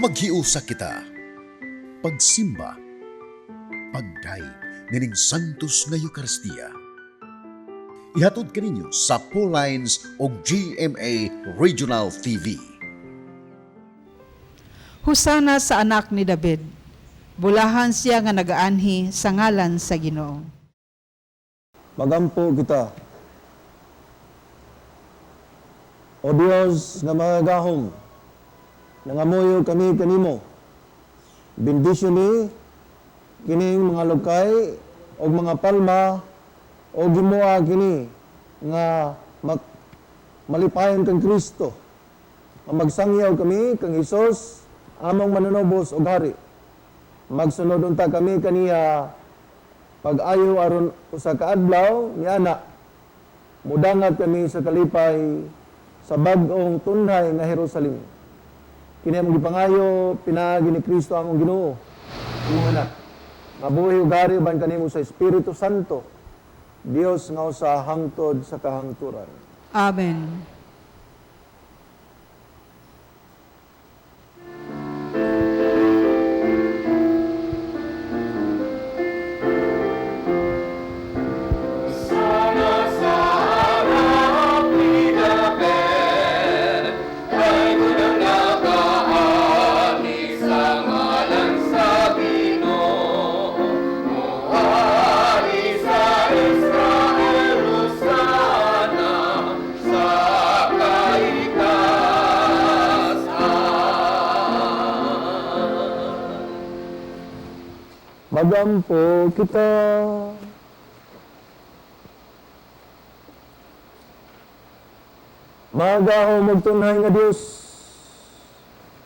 Maghiusa kita. Pagsimba. Pagdayeg nining Santos nga Eukaristiya. Ihatod kaninyo sa Lines o GMA Regional TV. Hosana sa anak ni David. Bulahan siya nga nagaanhi sa ngalan sa Ginoo. Magampo kita. O Dios nga makagagahom, nangamuyo kami kanimo. Bendisyoni kining mga lukay og mga palma o himoa kini nga malipayon kang Kristo. Nga magsangyaw kami kang Hesus among manunubos ug hari. Magsunod unta kami kaniya pag-ayo aron usa ka adlaw niana mudangat kami sa kalipay sa bag-ong tunhay nga Jerusalem. Kini among gipangayo pinaagi ni Kristo among Ginoo. Imong anak. Mabuhi ug hari uban kanimo sa Espiritu Santo. Dios nga usa hangtod sa kahangturan. Amen. Magampo kita. Magahom og tunhay nga Dios.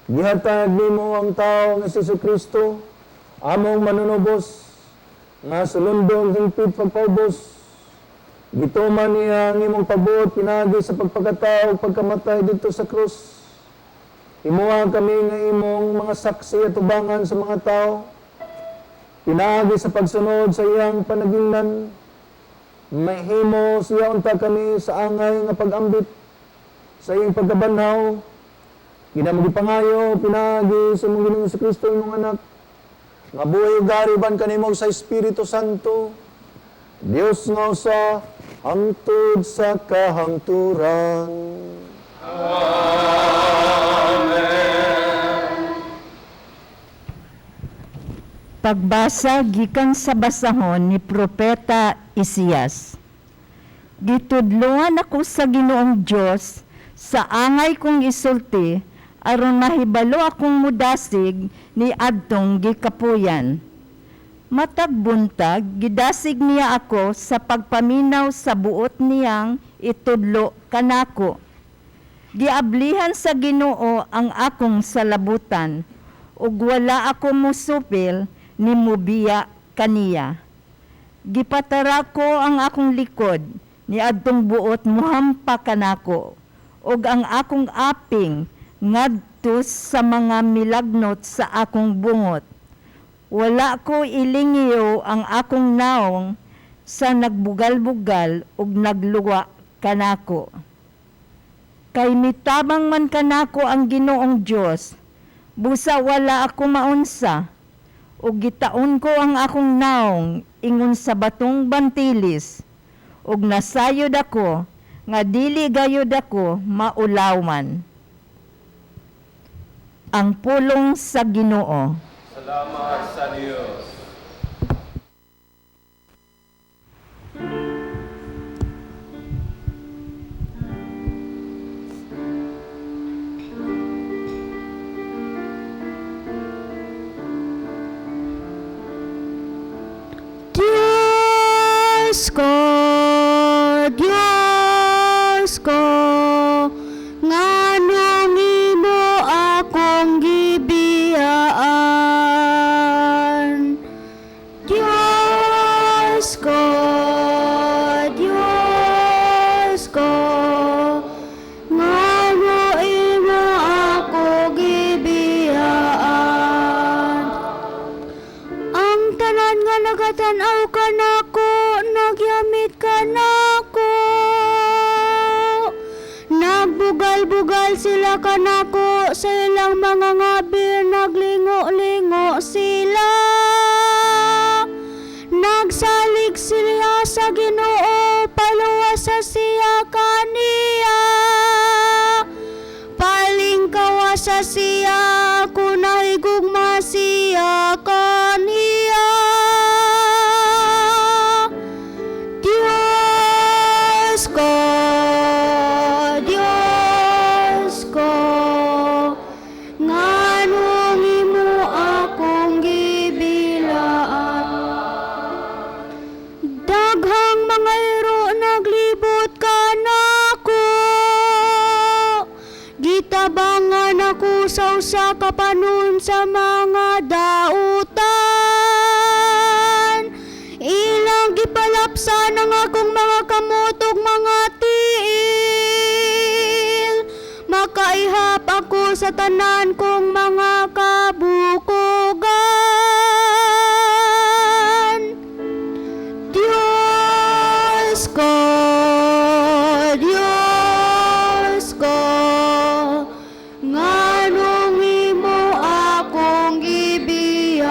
Gihatag nimo ang tao nga si Kristo, among manunubos, nga sulundong hingpit pagpaubos. Gituman niya ang imong pabuot pinaagi sa pagpakatao ug pagkamatay didto sa krus. Himoa kami nga imong mga saksi at tubangan sa mga tao. Pinaagi sa pagsunod sa iyang panagingnan, mahimo siya unta kami sa angay nga pag-ambit sa iyang pagkabanhaw. Kini among gipangayo, pinaagi sa imong Ginoong Kristo imong anak, nga buhi ug hari uban kanimo sa Espiritu Santo, Dios nga usa hangtod sa kahangturan. Amen. Pagbasa gikan sa basahon ni Propeta Isiyas. Gitudloan ako sa Ginoong Dios sa angay kong isulti aron mahibalo akong mudasig ni adtong gikapuyan. Matag buntag gidasig niya ako sa pagpaminaw sa buot niyang itudlo kanako. Giablihan sa Ginoo ang akong salabutan ug wala ako musupil ni mubiya kaniya. Gipatara ko ang akong likod ni adtong buot muhampa kanako ug ang akong aping ngadto sa mga milagnot sa akong bungot. Wala ko ilingiyo ang akong naong sa nagbugal-bugal ug nagluwa kanako. Kay mitabang man kanako ang Ginoong Dios, busa wala ako maunsa, ug gitaon ko ang akong naong ingon sa batong bantilis, ug nasayod ako nga dili gayud ako maulawan. Ang pulong sa Ginoo. Salamat sa Diyos. Diyos ko, Diyos ko, nganong imo akong gibiyaan. Diyos ko, Diyos ko, ngano imo ako gibiyaan. Ang tanan nga nagatanaw kanako, nagyamit kanako. Nagbugal-bugal sila kanako sa ilang mga ngabir. sa tanan kong mga kabukogan. Diyos ko, Diyos ko, nganong imo akong gibiyaan?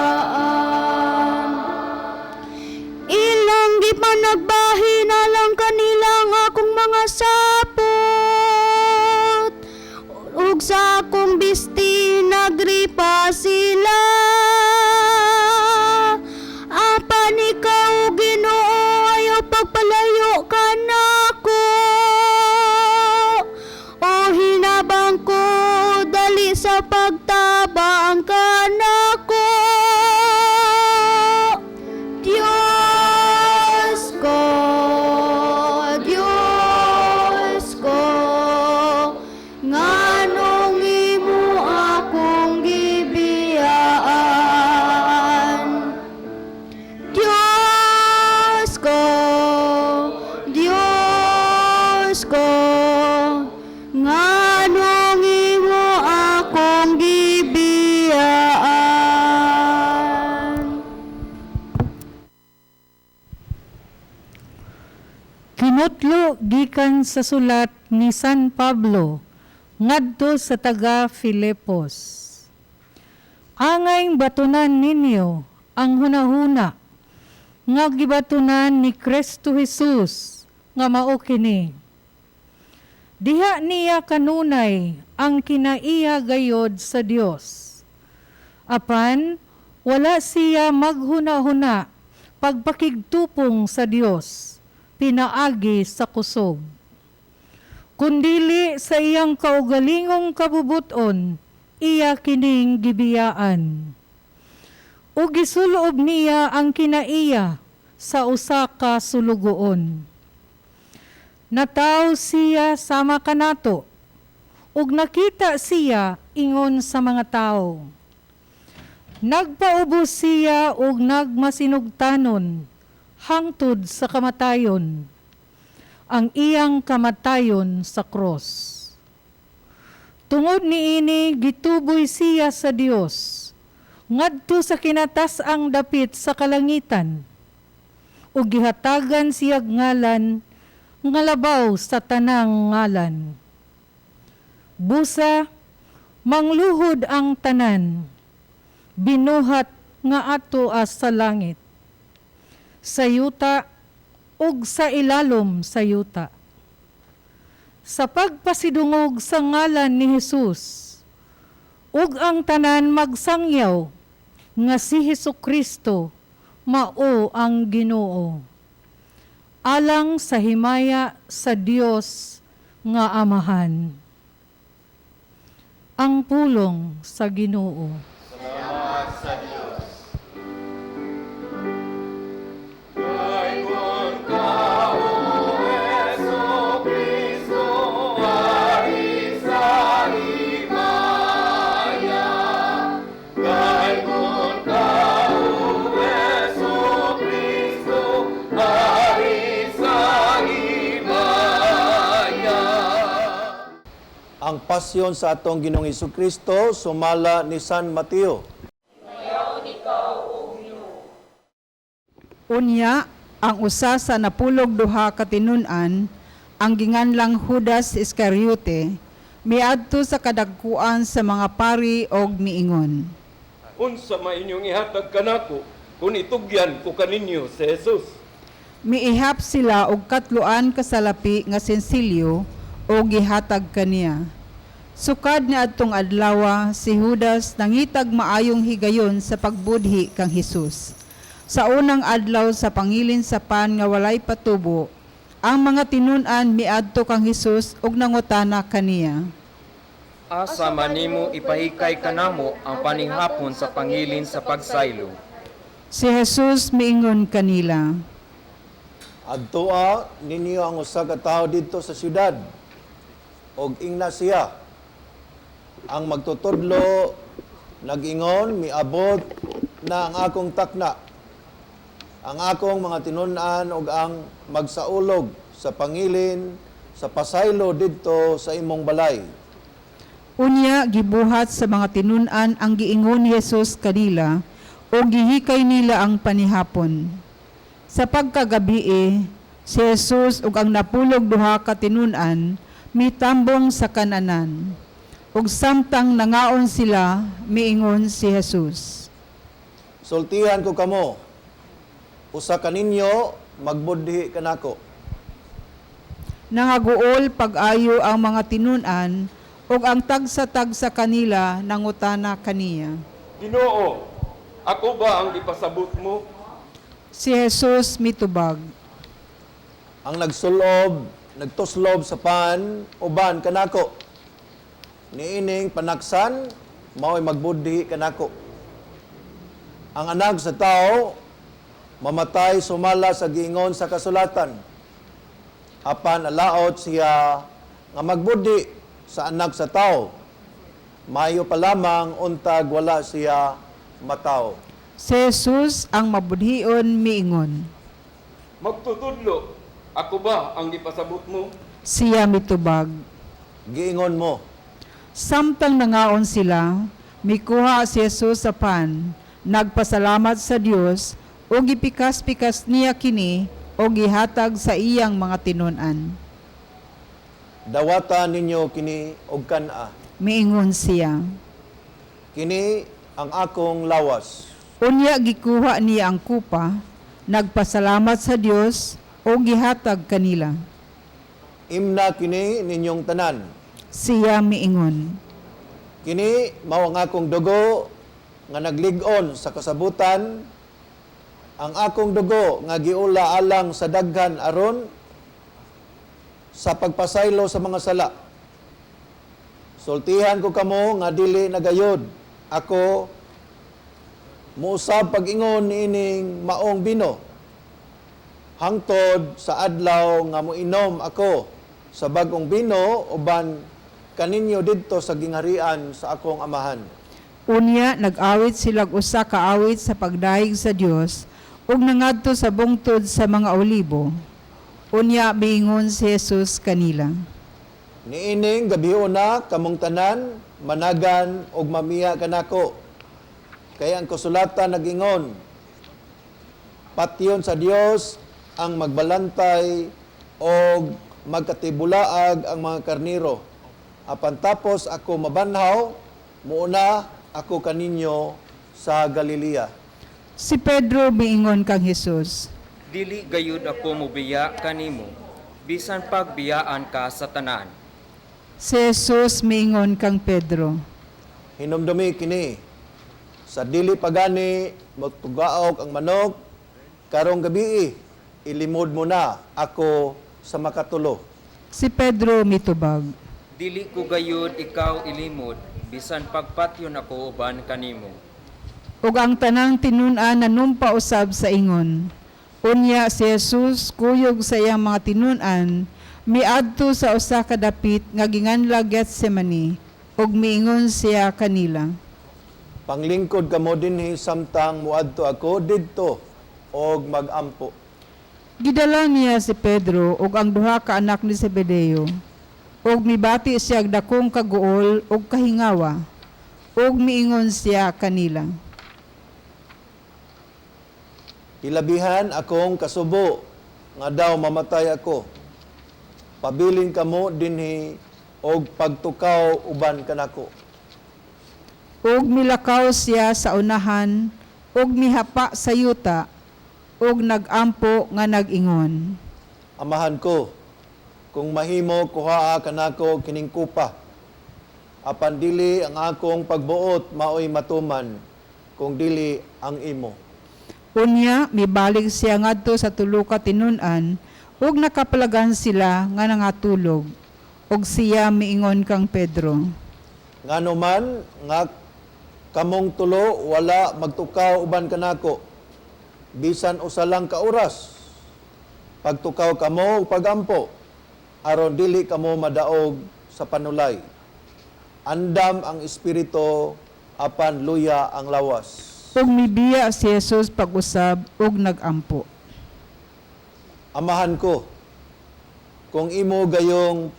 Ilang gipanagbahin alang kanilang akong mga sapot, ug sa akong bisti nagripa sila. Apan ikaw, Ginoo, ayaw pagpalayo kanako. O hinabang ko, dali sa pagtabang kanako. Diyos ko, Diyos ko, nganong imo akong gibiyaan? Diyos ko, Diyos ko, nganong imo akong gibiyaan? Kinutlo gikan sa sulat ni San Pablo ngadto sa taga Filipos. Angayng batunan ninyo ang hunahuna nga gibatunan ni Kristo Jesus nga mao kini. Diha niya kanunay ang kinaiya gayod sa Dios. Apan wala siya maghuna-huna pagpakigtupong sa Dios pinaagi sa kusog. Kundili sa iyang kaugalingong kabubuton, iya kining gibiyaan. Ug gisulob niya ang kinaiya sa usa ka sulugoon. Nataw siya sama kanato, ug nakita siya ingon sa mga tawo. Nagpaubos siya ug nagmasinugtanon hangtod sa kamatayon, ang iyang kamatayon sa cross. Tungod niini gituboy siya sa Dios ngadto sa kinatas-ang dapit sa kalangitan, ug gihatagan siyag ngalan nga labaw sa tanang ngalan. Busa mangluhod ang tanan, binuhat nga ato as sa langit, sa yuta ug sa ilalom sa yuta. Sa pagpasidungog sa ngalan ni Hesus, ug ang tanan magsangyaw nga si Hesus Kristo mao ang Ginoo, alang sa himaya sa Dios nga Amahan. Ang pulong sa Ginoo. Salamat sa Diyos. Dayon ka, O Heso Kristo, ari sa himaya. Dayon ka, O Heso Kristo, ari sa himaya. Ang pasyon sa atong Ginoong Kristo sumala ni San Mateo. Unya, ang usa sa 12 ka tinun-an, ang ginganlang Judas Iscariote, miadto sa kadagkuan sa mga pari og miingon. Unsa may inyong ihatag kanako kung itugyan ko kaninyo si Jesus? Miihap sila og 3 ka salapi nga sensilyo og gihatag kaniya. Sukad ni adtong adlawa, si Judas nangitag maayong higayon sa pagbudhi kang Hesus. Sa unang adlaw sa pangilin sa pan nga walay patubo, ang mga tinun-an miadto kang Hesus ug nangutana kaniya. Asa man nimo ipahikay kanamo ang paninghapon sa pangilin sa pagsaylo? Si Jesus miingon kanila. Adtoa ninyo ang usa ka tawo didto sa syudad og ingna siya. Ang magtutudlo nag-ingon, miabot na ang akong takna, ang akong mga tinun-an ug ang magsaulog sa pangilin sa pasaylo didto sa imong balay. Unya gibuhat sa mga tinun-an ang giingon ni Jesus kanila ug gihikay nila ang panihapon. Sa pagkagabii, si Jesus ug ang 12 ka tinun-an mitambong sa kananan. Ug samtang nangaon sila, miingon si Jesus. Sultihan ko kamo, usa kaninyo magbudhi kanako. Nangaguol pag-ayo ang mga tinun-an ug ang tagsa-tagsa kanila nangutana kaniya. Ginoo, ako ba ang gipasabot mo? Si Jesus mitubag. Ang nagsulob, nagtuslob sa pan, uban kanako. Niining panaksan, mao'y magbudhi kanako. Ang anak sa tao, mamatay sumala sa giingon sa kasulatan. Apan alaot siya nga magbudhi sa anak sa tao. Mayo pa lamang untag wala siya mataw. Si Jesus ang mabudhion miingon. Magtutudlo, ako ba ang gipasabot mo? Siya mitubag. Giingon mo, Samtang nangaon sila, mikuha si Jesus sa pan, nagpasalamat sa Dios ug gipikas-pikas niya kini ug gihatag sa iyang mga tinun-an. Dawata ninyo kini og kan-a. Miingon siya. Kini ang akong lawas. Unya gikuha niya ang kupa, nagpasalamat sa Dios ug gihatag kanila. Imna kini ninyong tanan. Siya miingon. Kini mao ang akong dugo nga naglig-on sa kasabutan. Ang akong dugo nga giula alang sa daghan aron sa pagpasaylo sa mga sala. Sultihan ko kamo nga dili nagayod ako muusab pag-ingon niining maong bino hangtod sa adlaw nga moinom ako sa bag-ong bino uban kaninyo didto sa gingharian sa akong Amahan. Unya nag-awit sila og usa ka awit sa pagdayeg sa Dios ug nangadto sa bungtod sa mga olibo. Unya miingon si Jesus kanila. Niining gabiuna kamong tanan managan og mamiya kanako. Kay ang kasulatan nagingon, patyon sa Dios ang magbalantay og magkatibulaag ang mga karniro. Apan tapos ako mabanhaw, muuna ako kaninyo sa Galilea. Si Pedro miingon kang Jesus. Dili gayud ako mobiya kanimo, bisan pagbiyaan ka sa tanan. Si Jesus miingon kang Pedro. Hinumdumi kini, sa dili pagani magtugaok ang manok, karong gabii ilimod mo na ako sa makatulo. Si Pedro mitubag. Dili ko gayud ikaw ilimod, bisan pagpatyon ako uban kanimo. Ug ang tanang tinun-an nanumpa usab sa ingon. Unya si Jesus kuyog sa iyang mga tinun-an miadto sa usa ka dapit nga ginganlag Getsemani ug miingon siya kanila. Panglingkod kamo dinhi samtang muadto ako didto og magampo. Gidala niya si Pedro ug ang duha ka anak ni Zebedeo. Ug mibati siya og dakong kaguol ug kahingawa. Ug miingon siya kanila. Hilabihan akong kasubo nga daw mamatay ako. Pabilin kamo dinhi og pagtukaw uban kanako. Ug milakaw siya sa unahan ug mihapa sa yuta ug nagampo nga nag-ingon. Amahan ko, kung mahimo kuhaa kanako kining kupa. Apan dili ang akong pagbuot maoy matuman, kung dili ang imo. Unya mibalik siya ngadto sa tulo ka tinun-an ug nakapalagan sila nga nangatulog. Ug siya miingon kang Pedro. Ngano man nga kamong tulo wala magtukaw uban kanako, bisan usa lang ka oras. Pagtukaw kamo ug pagampo, aron dili kamo madaog sa panulay. Andam ang espiritu, apan luya ang lawas. Ug mibiya si Jesus pag-usab ug nagampo. Amahan ko, kung imo gayong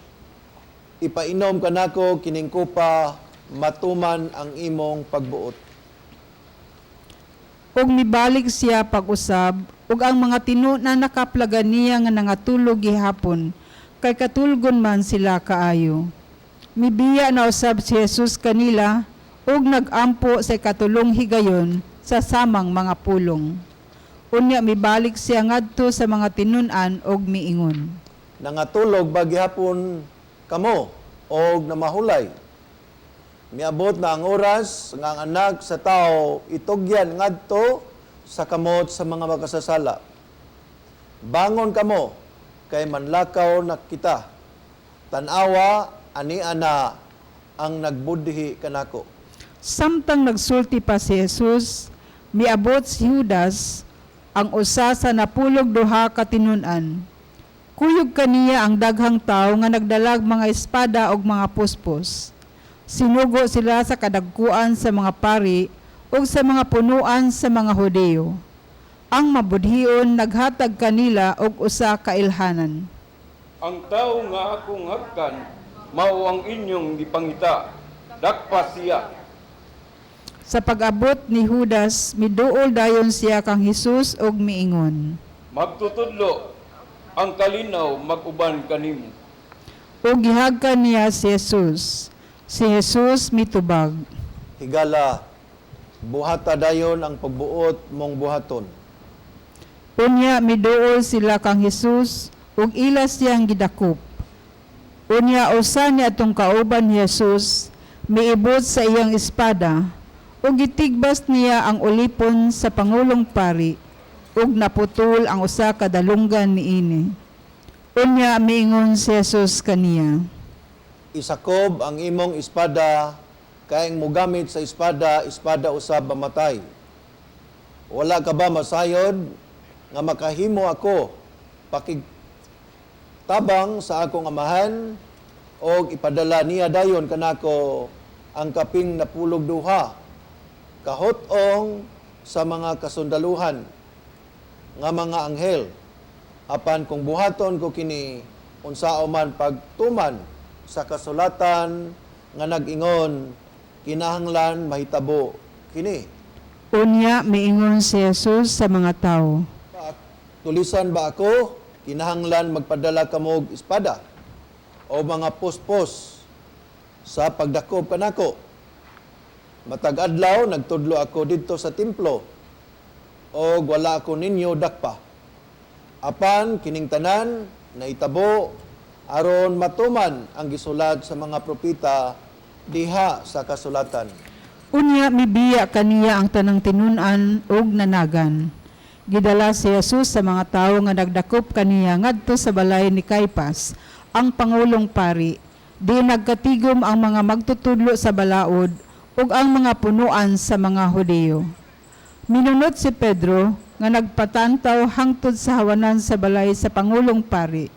Ipainom kanako kining kupa, matuman ang imong pagbuot. Ug mibalik siya pag-usab ug ang mga tinun-an nakaplagan niya nga nangatulog gihapon kay katulgon man sila kaayo. Mibiya na usab si Jesus kanila ug nagampo sa ikatulong higayon sa samang mga pulong. Unya mibalik siya ngadto sa mga tinun-an ug miingon. Nangatulog ba gihapon kamo og namahulay? Miabot na ang oras nga ang Anak sa Tao itugyan ngadto sa kamot sa mga makasasala. Bangon kamo kay manlakaw na kita. Tan-awa ani ana ang nagbudhi kanako. Samtang nagsulti pa si Jesus, miabot si Judas, ang usa sa 12 ka tinun-an. Kuyog kaniya ang daghang tawo nga nagdalag mga espada ug mga puspos. Sinugo sila sa kadagkuan sa mga pari ug sa mga punuan sa mga Hudiyo. Ang mabudhion naghatag kanila og usa ka ilhanan. Ang tawo nga akong hagkan mao ang inyong gipangita. Dakpa siya. Sa pag-abot ni Judas, miduol dayon siya kang Hesus ug miingon. Magtutudlo, ang kalinaw mag-uban kanimo. Ug gihagkan niya si Jesus. Si Jesus mitubag. Higala, buhata dayon ang pagbuot mong buhaton. Unya miduol sila kang Jesus ug ila siyang gidakop. Unya usa ni atong kauban ni Jesus miibot sa iyang espada ug gitigbas niya ang ulipon sa pangulong pari ug naputol ang usa ka dalunggan niini. Unya miingon si Jesus kaniya. Isakob ang imong espada, kay ang mogamit sa espada, espada usab mamatay. Wala ka ba masayod nga makahimo ako pakigtabang sa akong Amahan og ipadala niya dayon kanako ang kaping 12 kahot-ong sa mga kasundaluhan nga mga anghel? Apan kung buhaton ko kini, unsao man pagtuman sa kasulatan nga nag-ingon kinahanglan mahitabo kini? Unya miingon si Jesus sa mga tawo. Tulisan ba ako kinahanglan magpadala kamog espada o mga puspos sa pagdakob kanako? Matag adlaw nagtudlo ako didto sa templo og wala ako ninyo dakpa. Apan kining tanan nahitabo aron matuman ang gisulat sa mga propeta diha sa kasulatan. Unya mibiya kaniya ang tanang tinun-an ug nanagan. Gidala si Jesus sa mga tawo nga nagdakop kaniya ngadto sa balay ni Caipas, ang pangulong pari. Di nagkatigom ang mga magtutudlo sa balaod ug ang mga punuan sa mga Hudiyo. Minunot si Pedro nga nagpatantaw hangtod sa hawanan sa balay sa pangulong pari.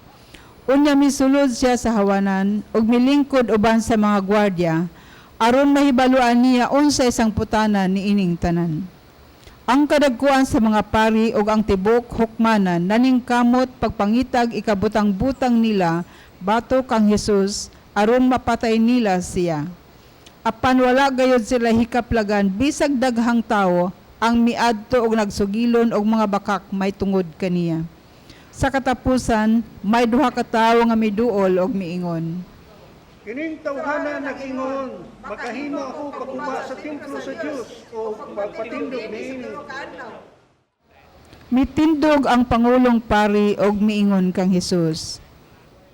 Unya misulod siya sa hawanan ug milingkod uban sa mga gwardiya aron mahibaluan niya unsa isang putana niining tanan. Ang kadagkuan sa mga pari ug ang tibok hukmanan naningkamot pagpangitag ikabutang-butang nila batok kang Jesus aron mapatay nila siya. Apan wala gayod sila hikaplagan bisag daghang tawo ang miadto og nagsugilon og mga bakak may tungod kaniya. Sa katapusan, may duha ka tawo nga miduol og miingon. Kining tawhana nag-ingon, "Makahimo ako pagguba sa templo sa Dios o pagpatindog niini." Mitindog ang pangulong pari og miingon kang Hesus.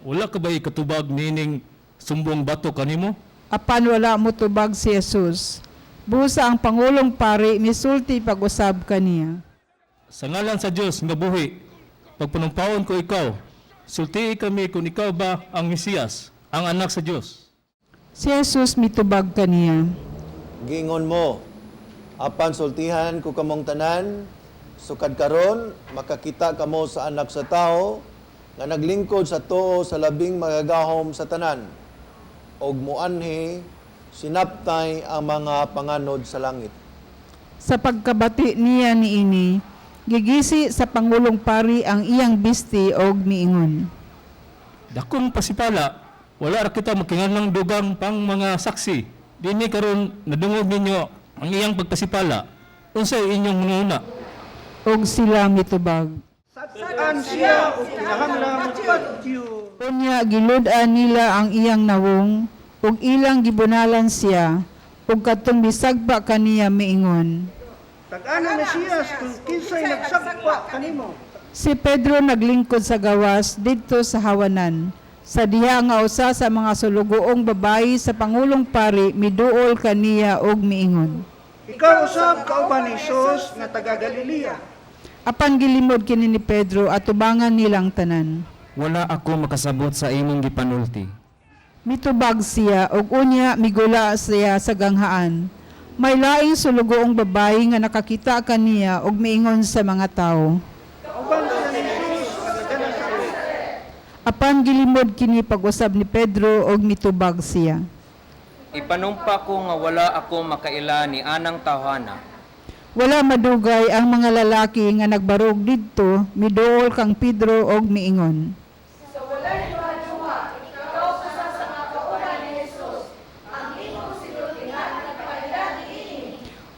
Wala ka ba'y katubag nining sumbong batok kanimo? Apan wala motubag si Jesus. Busa ang pangulong pari misulti pag-usab kaniya. Sa ngalan sa Dios nga buhi, pagpanumpaon ko ikaw, sultii kami kung ikaw ba ang Mesiyas, ang anak sa Dios. Si Jesus mitubag kaniya. Giingon mo, apan sultihan ko kamong tanan, sukad karon makakita kamo sa Anak sa Tao nga naglingkod sa tuo sa Labing Makagagahom sa tanan og muanhi sinaptay ang mga panganod sa langit. Sa pagkabati niya niini, gigisi sa pangulong pari ang iyang bisti og miingon. Dakong pasipala, Wala ra kita makinganlang dugang pang mga saksi. Dinhi karon nadungog ninyo ang iyang pagpasipala. Unsay inyong hunahuna? Og sila mitubag. Saan siya o kinahanglan patyo. Unya gilud-an nila ang iyang nawong ug ilang gibunalan siya ug kadtong misagpa kaniya miingon. Tag-ana Mesiyas kung kinsay nagsagpa kanimo. Si Pedro naglingkod sa gawas didto sa hawanan. Sa diha nga usa sa mga sulugoong babayi sa pangulong pari miduol kaniya og miingon. Ikaw usab kauban ni Jesus nga taga Galilea. Apan gilimod kini ni Pedro at tubangan nilang tanan. Wala ako makasabot sa imong gipanulti. Mitubag siya ug unya migula siya sa ganghaan. May laing sulugoong babayi nga nakakita kaniya ug miingon sa mga tawo. Kauban siya ni Jesus nga taga Nazaret. Apan gilimod kini pag-usab ni Pedro ug mitubag siya. Ipanumpa ko nga wala ako makaila ni anang tawhana. Wala madugay ang mga lalaki nga nagbarog didto miduol kang Pedro og miingon.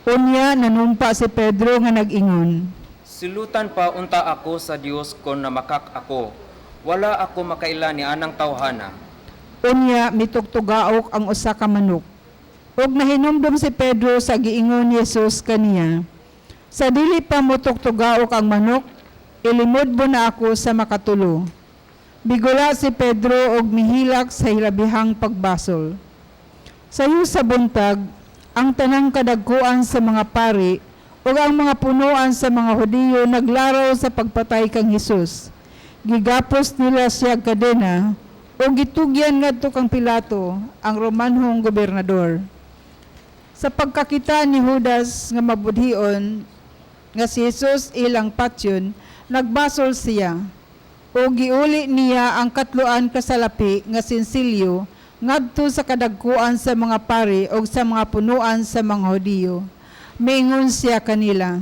Unya nanumpa si Pedro nga nag-ingon. Silutan pa unta ako sa Dios kon namakak ako. Wala ako makaila ni anang tawhana. Unya mitugtugaok ang usa ka manok. Ug nahinumdum si Pedro sa giingon ni Jesus kaniya. Sa dili pa motugtugaok ang manok, ilimod mo na ako sa makatulo. Bigula si Pedro og mihilak sa hilabihang pagbasol. Sayo sa buntag, ang tanang kadagkuan sa mga pari ug ang mga punuan sa mga Hudiyo naglaraw sa pagpatay kang Hesus. Gigapos nila siya kadena ug gitugyan ngadto kang Pilato, ang Romanhong gobernador. Sa pagkakita ni Judas nga mabudhion nga si Jesus ilang patyon, nagbasol siya. O giuli niya ang katloan kasalapi nga sinsilyo ngadto sa kadagkuan sa mga pari o sa mga punuan sa mga Hudiyo. Mingon siya kanila,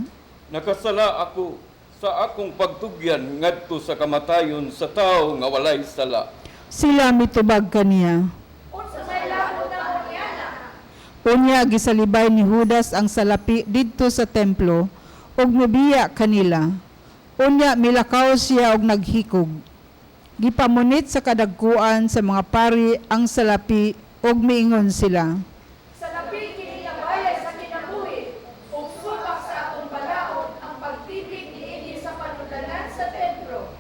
Nakasala ako sa akong pagtugyan ngadto sa kamatayon sa tawo nga walay sala. Sila mitubag kaniya. Unya gisalibay ni Judas ang salapi didto sa templo ug mibiya kanila. Unya milakaw siya og naghikog. Gipamunit sa kadagkuan sa mga pari ang salapi ug miingon sila. Salapi kini nga bayad sa kinabuhi ug subak sa atong balaod ang pagtibig niini sa panudlanan sa templo.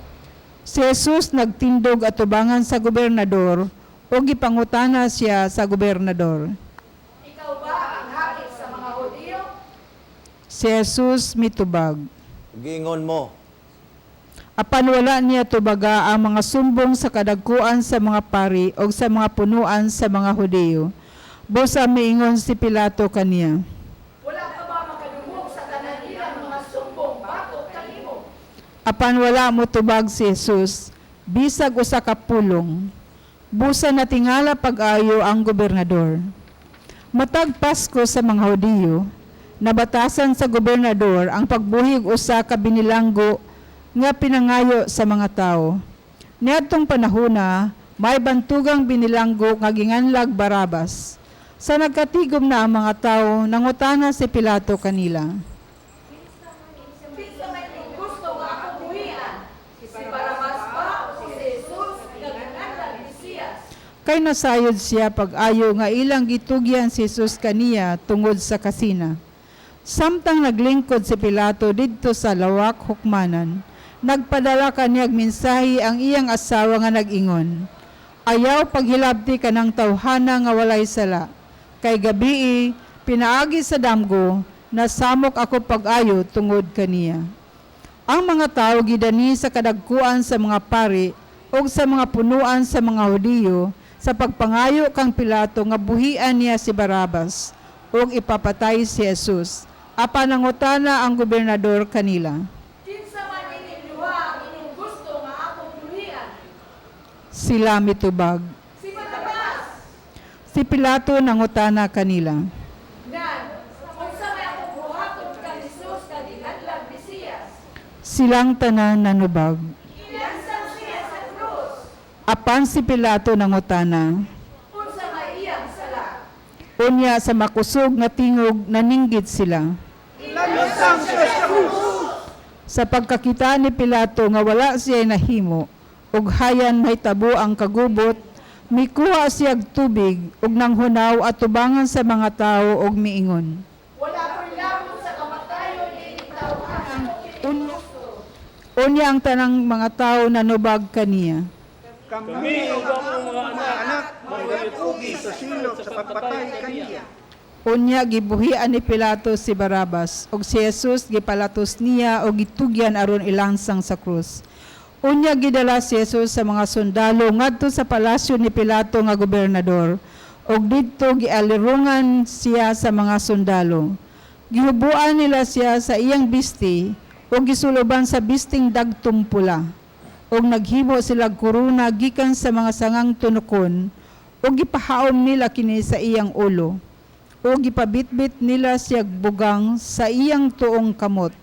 Si Jesus nagtindog atubangan sa gobernador ug gipangutana siya sa gobernador. Ikaw ba ang hari sa mga Hudiyo? Si Jesus mitubag. Giingon mo. Apan wala niya tubaga ang mga sumbong sa kadagkuan sa mga pari o sa mga punuan sa mga Hudiyo. Busa miingon si Pilato kaniya. Wala ka ba makadungog sa tanan nilang mga sumbong batok kanimo? Apan wala mo tubag si Jesus, bisag usa ka pulong. Busa natingala pag-ayo ang gobernador. Matag Pasko sa mga Hudiyo, nabatasan sa gobernador ang pagbuhig usa ka binilanggo nga pinangayo sa mga tao. Niadtong panahona, may bantugang binilanggo nga ginganlag Barabas. Sa nagkatigom na ang mga tao, nangutana si Pilato kanila. Kinsa may inyong gusto nga akong buhian? Si Barabas ba o si Jesus nga ginganlag Mesiyas? Kay nasayod siya pag-ayo nga ilang gitugyan si Jesus kaniya tungod sa kasina. Samtang naglingkod si Pilato didto sa lawak hukmanan, nagpadala kaniyag mensahe ang iyang asawa nga nag-ingon. Ayaw paghilabti kanang tawhana nga walay sala. Kay gabii, pinaagi sa damgo, nasamok ako pag-ayo tungod kaniya. Ang mga tao gidani sa kadagkuan sa mga pari ug sa mga punuan sa mga Hudiyo sa pagpangayo kang Pilato nga buhian niya si Barabas ug ipapatay si Jesus. Apan nangutana ang gobernador kanila. Kinsa man inyong duha ang inyong gusto nga akong buhian? Sila mitubag. Si Barabas! Si Pilato nangutana kanila. Nan, unsa may akong buhaton kang Jesus nga ginganlag Mesiyas? Silang tanan nanubag. Ilansang siya sa krus. Apan si Pilato nangutana. Unsa may iyang sala? Unya sa makusog nga tingog naninggit sila. Lansang siya sa krus! Sa pagkakita ni Pilato nga wala siya nahimo, ug hayan mahitabo ang kagubot, mikuha siyag tubig ug nanghunaw at tubangan sa mga tawo og miingon. Wala ko'y lamon sa kamatayon niining tawhana. Unya ang tanang mga tawo nanubag kaniya. Kami ug ang mga anak magatugi sa silot sa pagpatay kaniya. Unya gibuhian ni Pilato si Barabas ug si Jesus gipalatos niya og gitugyan aron ilansang sa krus. Unya gidala si Jesus sa mga sundalo ngadto sa palasyo ni Pilato nga gobernador ug didto gialirungan siya sa mga sundalo. Gihubuan nila siya sa iyang bisti ug gisuloban sa bisting dagtong pula. Ug naghimo sila korona gikan sa mga sangang tunukon ug gipahaom nila kini sa iyang ulo o gipabitbit nila siyag bugang sa iyang tuong kamot.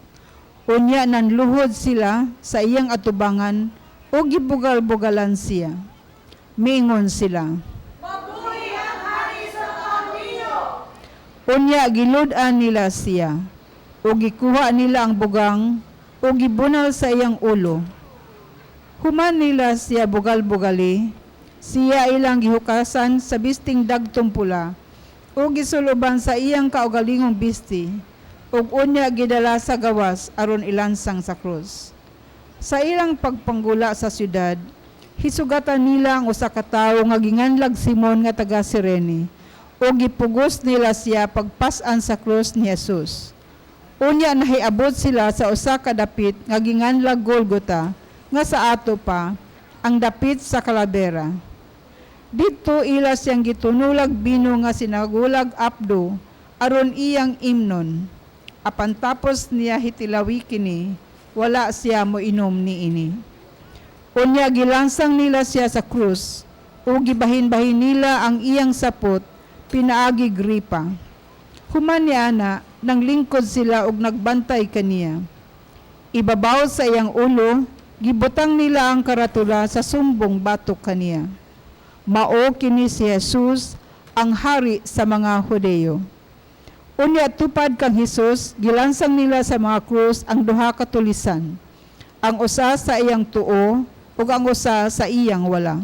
Unya nanluhod sila sa iyang atubangan o gibugal-bugalan siya. Miingon sila. Mabuhi ang hari sa mga Hudiyo! Unya gilud-an nila siya o gikuha nila ang bugang o gibunal sa iyang ulo. Human nila siya bugal-bugali, siya ilang gihukasan sa bisting dagtong pula o gisuloban sa iyang kaugalingong bisti ug unya gidala sa gawas aron ilansang sa krus. Sa ilang pagpanggula sa syudad, hisugatan nila ang usa ka tawo nga ginganlag Simon nga taga Sirene ug gipugos nila siya pagpas-an sa krus ni Jesus. Unya nahiabot sila sa usa ka dapit nga ginganlag Golgota nga sa ato pa ang dapit sa Kalabera. Didto ila siyang gitunulag bino nga sinagulag apdo aron iyang imnon. Apan tapos niya hitilawi kini, wala siya moinom niini. Unya gilansang nila siya sa krus ug gibahin-bahin nila ang iyang sapot pinaagi gripa. Human niana nanglingkod sila og nagbantay kaniya. Ibabaw sa iyang ulo, gibutang nila ang karatula sa sumbong batok kaniya. Mao kini si Jesus ang hari sa mga Hudeyo. Unya tupad kang Hesus, gilansang nila sa mga krus ang duha ka tulisan, ang usa sa iyang tuo ug ang usa sa iyang wala.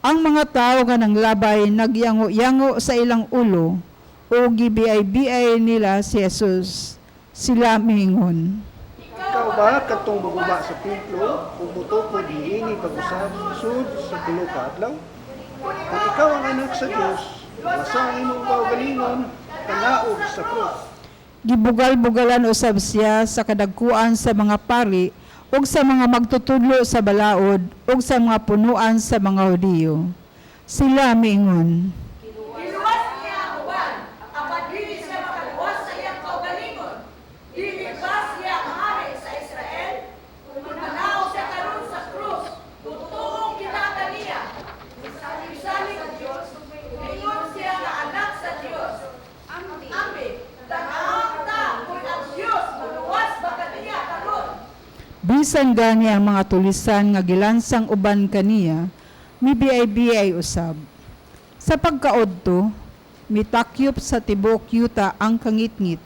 Ang mga tawo nga nanglabay nagyango-yango sa ilang ulo ug gibiay-biay nila si Jesus. Sila miingon. Ikaw ba katong maguba sa templo ug motukod niini pag-usab sud sa tulo ka adlaw? Kung ikaw ang anak sa Dios, luwasa ang imong kaugalingon, panaog sa krus. Gibugal-bugalan usab siya sa kadagkuan sa mga pari ug sa mga magtutudlo sa balaod ug sa mga punuan sa mga Hudiyo. Sila miingon. Giluwas niya ang uban, apan dili siya makaluwas sa iyang kaugalingon. Dili ba siya ang hari sa Israel? Kung manaog siya karon sa krus, tutuong kita kaniya. Isalig sa Dios, ingon siya nga anak sa Dios. Ambi, tan-awon ta kung ang Dios maluwas ba kaniya karon. Bisan gani ang mga tulisan nga gilansang uban kaniya, mibiay-biay usab. Sa pagkaodto, mitakyop sa tibuok yuta ang kangitngit,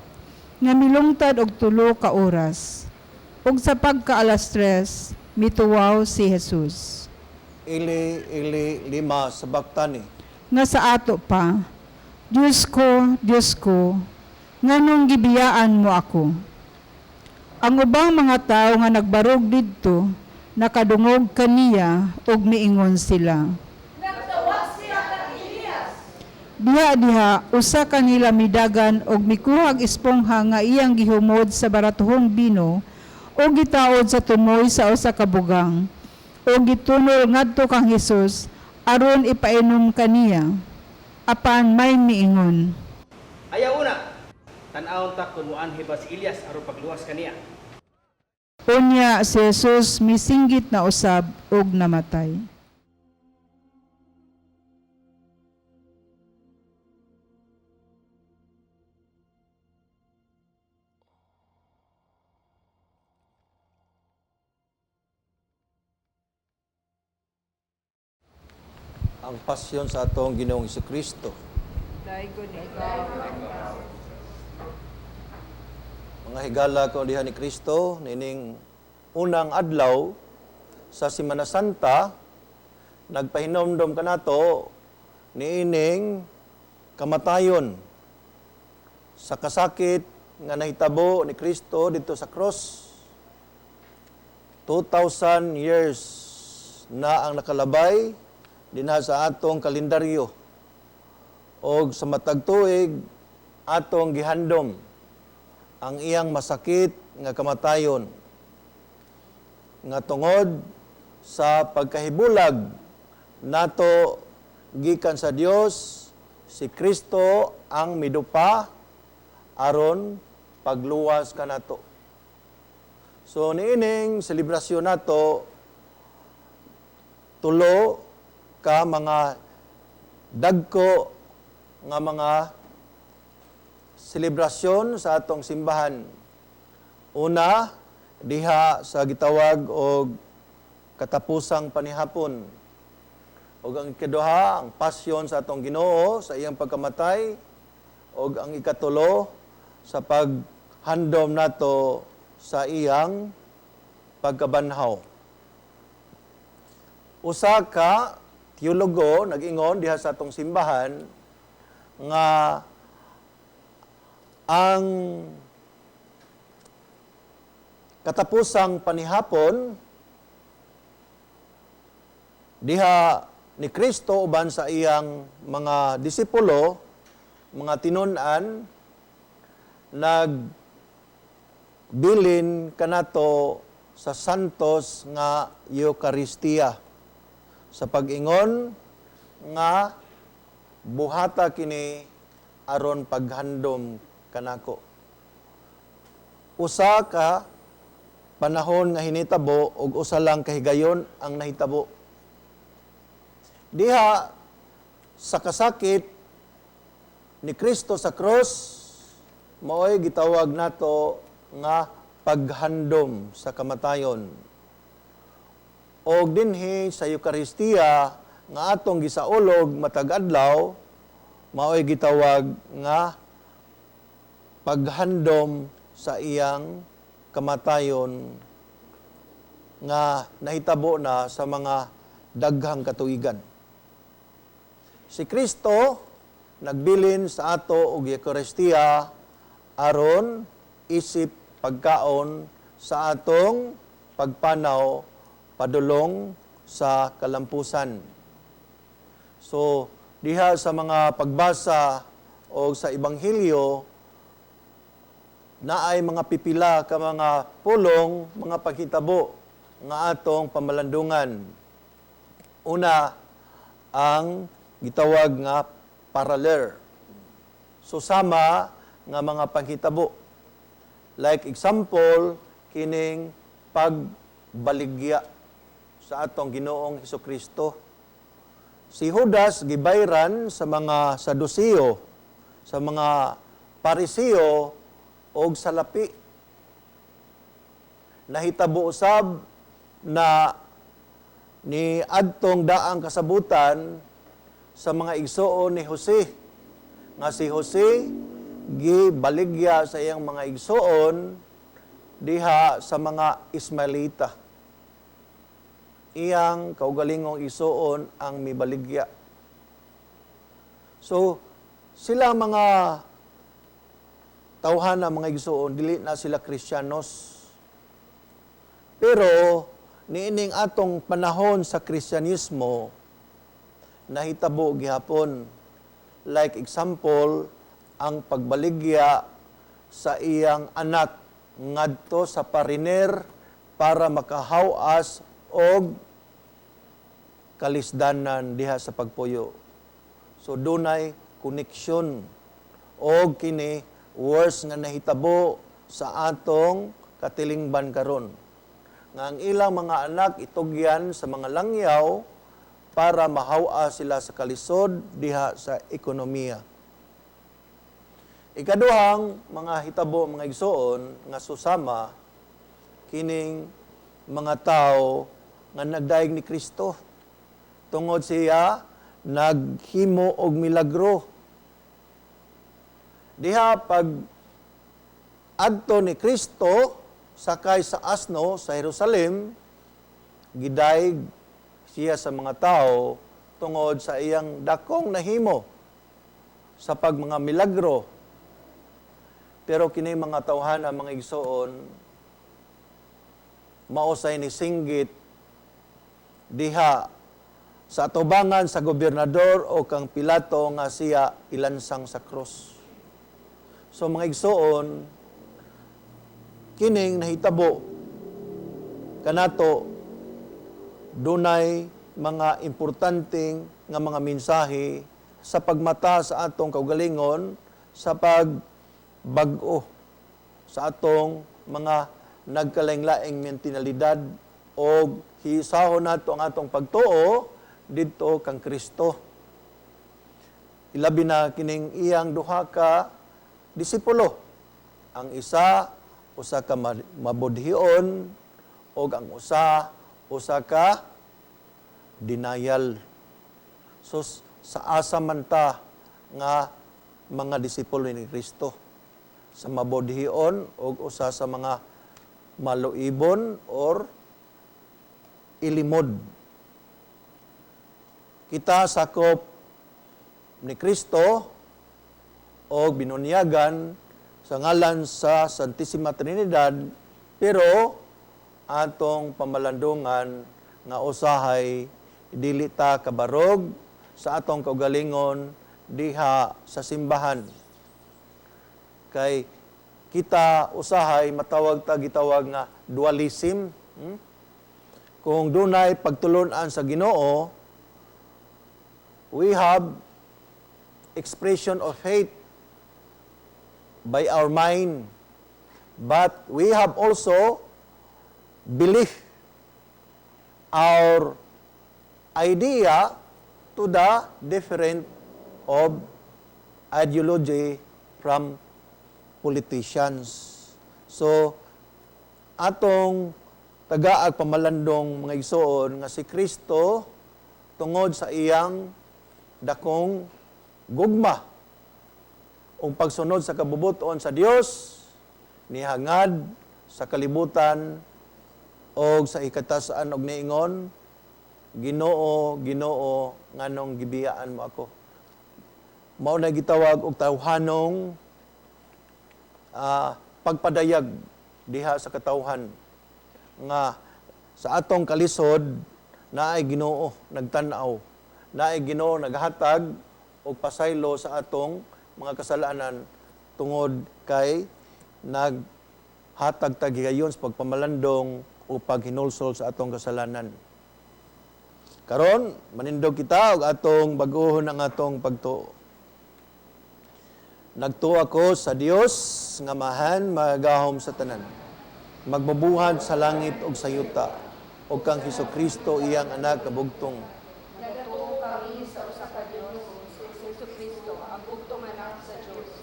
nga milungtad og 3 ka oras. Ug sa pagka 3:00, mituwaw si Jesus. Ili, ili, lima, sabaktani. Nga sa ato pa, Diyos ko, Diyos ko, nganong gibiyaan mo ako? Ang ubang mga tawo nga nagbarog didto, nakadungog kaniya ug miingon sila. Nagtawag siya kang Elias. Diha-diha, usa kanila midagan og mikuhag espongha nga iyang gihumod sa baratuhong bino ug gitaod sa tumoy sa usa ka bugang ug gitunol ngadto kang Hesus aron ipainom kaniya. Apan may miingon. Ayaw una, tan-awon ta kun moanhi ba si Elias aron pagluwas kaniya. Unya si Jesus misinggit na usab ug namatay. Ang pasyon sa atong Ginoong Kristo. Daigon ikaw. Mga higala ko diha ni Kristo, nining unang adlaw sa Semana Santa, nagpahinomdom kanato niining kamatayon sa kasakit nga nahitabo ni Kristo dito sa cross. 2,000 years na ang nakalabay dinha sa atong kalendaryo. Og sa matag tuig atong gihandom ang iyang masakit nga kamatayon nga tungod sa pagkahibulag nato gikan sa Dios, si Kristo ang midupa aron pagluwas kanato. So niining selebrasyon nato, tulo ka mga dagko nga mga selebrasyon sa atong simbahan. Una, diha sa gitawag og katapusang panihapon. Og ang ikaduha, ang pasyon sa atong Ginoo sa iyang pagkamatay. Og ang ikatulo, sa paghandom nato sa iyang pagkabanhaw. Usa ka teologo nag-ingon diha sa atong simbahan nga ang katapusang panihapon diha ni Kristo uban sa iyang mga disipulo, mga tinun-an, nagbilin kanato sa Santos nga Eucharistia sa pag-ingon nga buhata kini aron paghandom kanako. Usa ka panahon nga hinitabo ug usa lang kahigayon ang nahitabo. Diha sa kasakit ni Kristo sa cross, maoy gitawag nato nga paghandom sa kamatayon. Og dinhi sa Eucharistia nga atong gisaulog matag adlaw, maoy gitawag nga paghandom sa iyang kamatayon nga nahitabo na sa mga daghang katuigan. Si Kristo nagbilin sa ato og Eucharistia aron isip pagkaon sa atong pagpanaw padulong sa kalampusan. So, diha sa mga pagbasa o sa Ebanghelyo, naay mga pipila ka mga pulong, mga paghitabo nga atong pamalandungan. Una, ang gitawag nga parallel. So sama nga mga panghitabo. Like example, kining pagbaligya sa atong Ginoong Hesukristo. Si Judas gibayran sa mga Saduceo, sa mga Pariseo og salapi. Nahitabo usab na ni adtong daang kasabutan sa mga igsoon ni Jose, nga si Jose gibaligya sa iyang mga igsoon diha sa mga Ismaelita. Iyang kaugalingong igsoon ang mibaligya. So sila mga tawhana, mga igsoon, dili na sila Kristiyanos. Pero niining atong panahon sa Kristyanismo, nahitabo gihapon. Like example, ang pagbaligya sa iyang anak ngadto sa pariner para makahawas og kalisdanan diha sa pagpuyo. So dunay koneksyon og kini worst nga nahitabo sa atong katilingban karon. Nga ang ilang mga anak itugyan sa mga langyaw para mahawa sila sa kalisod diha sa ekonomiya. Ikaduhang mga hitabo, mga igsoon, nga susama kining mga tao nga nagdaig ni Kristo. Tungod siya Naghimo og milagro. Diha pag adto ni Kristo sakay sa asno sa Jerusalem, gidayeg siya sa mga tao tungod sa iyang dakong nahimo sa pag mga milagro. Pero kini mga tawhana, mga igsoon, mausay ni singgit diha sa atubangan sa gobernador o kang Pilato nga siya ilansang sa krus. So mga igsoon, kining nahitabo kanato dunay mga importanteng nga mga mensahe sa pagmata sa atong kaugalingon, sa pagbag-o sa atong mga nagkalaing-laing mentalidad o hisahon nato ang atong pagtuo didto kang Kristo. Ilabi na kining iyang duha ka disipulo. Ang isa usa ka mabudhion og ang usa usa ka denial. So sa asa man ta nga mga disipulo ni Kristo, sa mabudhion og usa sa mga maluibon or ilimod. Kita sakop ni Kristo o binunyagan sa ngalan sa Santissima Trinidad, pero atong pamalandungan nga usahay dili ta kabarog sa atong kaugalingon diha sa simbahan. Kay kita usahay matawag ta gitawag nga dualism. Kung dunay pagtulon-an sa Ginoo, we have expression of faith by our mind, but we have also belief, our idea to the different of ideology from politicians. So, atong tagaag pamalandong, mga igsoon, nga si Kristo tungod sa iyang dakong gugma ug pagsunod sa kabubuton sa Dios, nihangad sa kalibutan og sa ikatasan og niingon, "Ginoo, Ginoo, nganong gibiyaan mo ako?" Mao na gitawag og tawhanong pagpadayag diha sa katawhan nga sa atong kalisod naay Ginoo nagtan-aw, naay Ginoo naghatag og pasaylo sa atong mga kasalanan tungod kay naghatag ta gigayon sa pagpamalandong o paghinulsol sa atong kasalanan. Karon, manindog kita og atong bag-ohon ang atong pagtuo. Nagtuo ako sa Dios nga Amahan magahom sa tanan, magbubuhat sa langit ug sa yuta, ug kang Hesukristo, iyang anak kabugtong. Nagatuo kami sa usa ka Dios, si Jesu Kristo, ang bugtong anak sa Dios.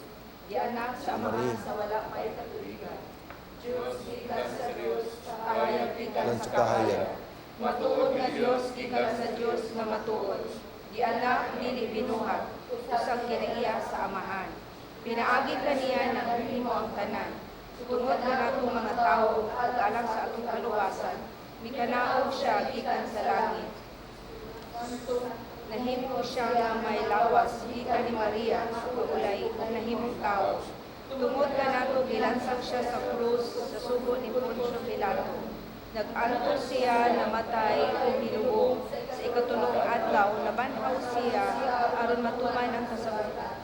Gianak sa Amahan sa wala may katuigan. Dios gikan sa Dios, kahayag gikan Gikan sa sa kahayag. kahayag. Matuod nga Dios gikan sa Dios nga matuod. Gianak, dili binuhat, usang kinaiya sa Amahan. Pinaagi kaniya nahimo ang tanan. Tungod kanatong mga tawo ug alang sa atong kaluwasan, mikanaog siya gikan sa langit. Nahimo siya nga may lawas gikan ni Maria nga ulay ug nahimong tawo. Tungod kanato gilansang siya sa krus sa sugo ni Poncio Pilato. Nag-antos siya, namatay ug nilubong. Sa ikatulong adlaw nabanhaw siya aron matuman ang kasabutan.